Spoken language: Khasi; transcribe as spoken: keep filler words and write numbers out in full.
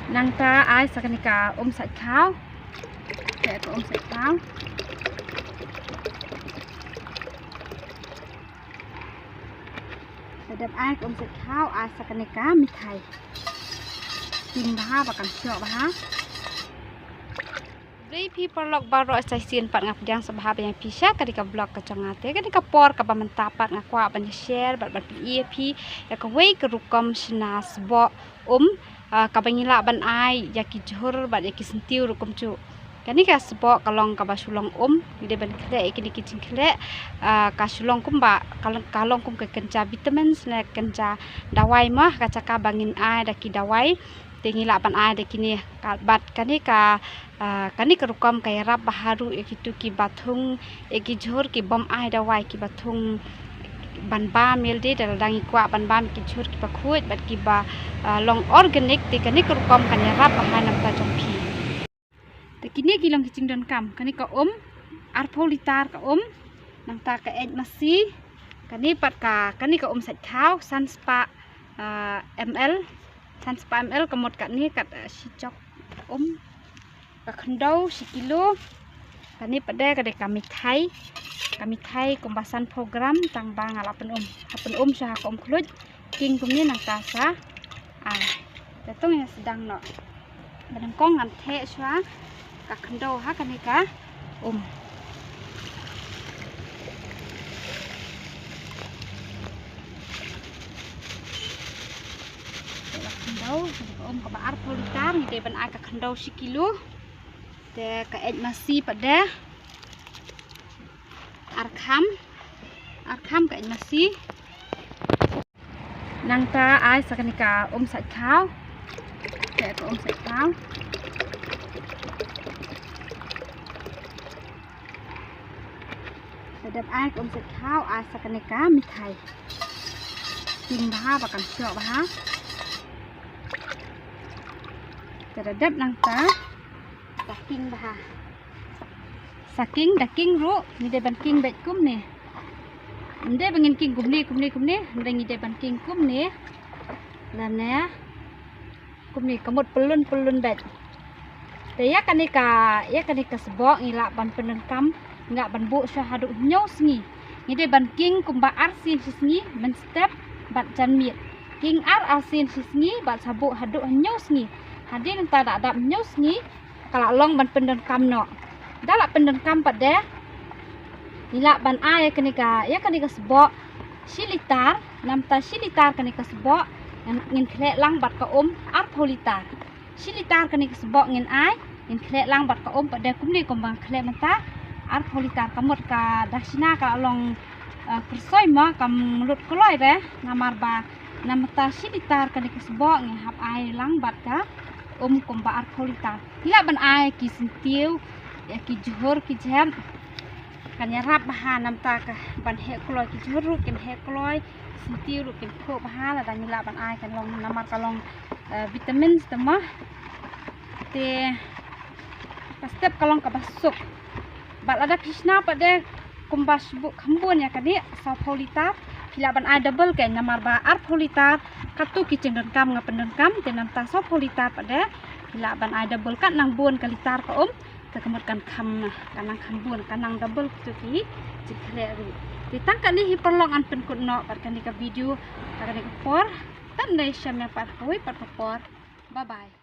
Nangta ai sa kane ka um sait khaw. Te ka um sait khaw. Te dep ai ka um sait khaw, ai sa kane ka mithai. King bha ba kan shoh bha. Blei phi paralok baroh sa shisien pat nga pdiang sngewbha ba ïa phi sha kane ka vlog ka jong nga. Te kane ka por kaba mynta pat nga kwah ban share bad ban pyni ïa phi ïa kawei ka rukom shna sboh um, ah, kaba ngi lah ban ai ïa ki jhur bad ïa ki syntiew ruh kumjuh. Kane ka sboh ka long kaba shu long um, ngi dei ban khleh ïa kine ki jingkhleh, ah, ka shu long kumba ka long, ka long kum ka kynja vitamins ne kynja dawai ma, ka jaka ba ngin ai da ki dawai. Te ngi lah ban ai da kine ka, bad kane ka, ah, kane ka rukom ka ïarap bha ruh ïa kito kiba thung ïa ki jhur ki bym ai dawai, kiba thung ban bam ïalade, da lada ngi kwah ban bam ïa ki jhur kiba khuid bad kiba, ah, long organic, te kane ka rukom kan ïarap bha na bynta jong phi. Te kine ki long ki jingdonkam, kane ka um, arphew litar ka um, nangta ka eit masi, kane pat ka, kane ka um sait khaw, san spah, ah, M L, san spah M L ka mut katne kat, ah, shi jok um, ka khyndew shi kilo, kane pat de ka dei ka mithai, ka mithai kumba sanphew gram tang ba nga la pynum, ha pynum sha ha ka um khluit, king kumne nangta sa, ah, te to ngin sdang noh. Ba nyngkong ngan theh shuwa ka khyndew ha kane ka um. Te ka khyndew, kane ka um kaba arphew litar, ngi dei ban ai ka khyndew shi kilo. Te ka eit masi pat de arkham, arkham ka eit masi. Nangta ai sa kane ka um sait khaw. Te ka um sait khaw. Te dep ai ka um sait khaw, ai sa kane ka mithai. King bha ba kan shoh bha. Te da dep nangta. Sa king bha. Sa king, da king ruh, ngi dei ban king beit kumne. Ym dei ba ngin king kumne, kumne, kumne, hynrei ngi dei ban king kumne. Lane kumne, ka mut pyllun pyllun beit. Te ïa kane ka, ïa kane ka sboh ngi lah ban pyndonkam, ngi lah ban buh sha haduh hynñiew sngi. Ngi dei ban king kumba arsien shi sngi, mynstep bad janmiet. King ar arsien shi sngi bad sa buh haduh hynñiew sngi. Hadien nangta da dap hynñiew sngi, ka la long ban pyndonkam noh. Da la pyndonkam pat de, ngi lah ban ai ïa kane ka, ïa kane ka sboh shi litar, namta shi litar kane ka sboh, ngin, ngin khleh lang bad ka um arphew litar. Shi litar kane ka sboh ngin ai, ngin khleh lang bad ka um pat de kumne kumba nga khleh mynta, arphew litar, ka mut ka da shna ka la long, eh, kyrsoi ma, kam lut kloi re, namar ba namta shi litar kane ka sboh ngi hap ai lang bad ka um kumba arphew litar. Ngi lah ban ai ki syntiew, ïa ki jhur ki jhep. Kan ïarap bha namta ka ban heh kloi, ki jhur ruh kin heh kloi, syntiew ruh kin phuh bha lada ngi lah ban ai, kan long namar ka long, eh, vitamins te ma. Te ka step ka long kaba suk. Bad lada phi shna pat de kumba shibun khambun ïa kane, sawphew litar, phi lah ban ai double kein, namar ba arphew litar katto ki jingdonkam nga pyndonkam, te namta sawphew litar pat de phi lah ban ai double, kat nang bun ka litar ka um, te ka mut kan kham, kan nang khambun, kan nang double kito ki jingkhleh ruh. Te tang kane hi paralok, ngan pynkut noh bad kane ka video ha kane ka por. Tang dei, shem ïa pat ha kawei pat ka por. Bye bye.